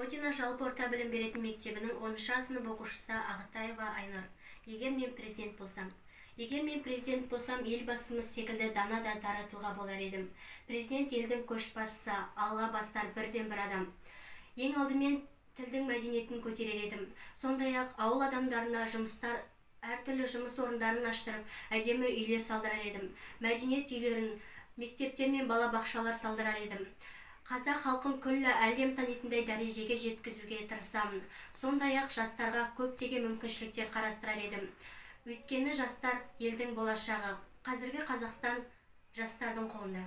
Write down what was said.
Родина жалпы орта білім беретін мектебінің 10 сынып оқушысы Ағытаева Айнұр. Егер мен президент болсам. Егер мен президент болсам, елбасымыз секілді дана да дара тұлға болар едім. Президент елдің көшбасшысы, алға бастар бірден бір адам. Ең алдымен тілдің мәдениетін көтерер едім. Сондай-ақ ауыл адамдарына жұмыстар, әртүрлі жұмыс орындарын аштырып, әдемі үйлер салдырар едім. Мәдениет үйлерін, мектептер мен балабақшалар салдырар едім. Қазақ халқын күллі әлем танитындай дәрежеге жеткізуге тырысамын. Сондай-ақ жастарға көптеген мүмкіншіліктер қарастырар едім. Өйткені жастар елдің болашағы. Қазіргі Қазақстан жастардың қолында.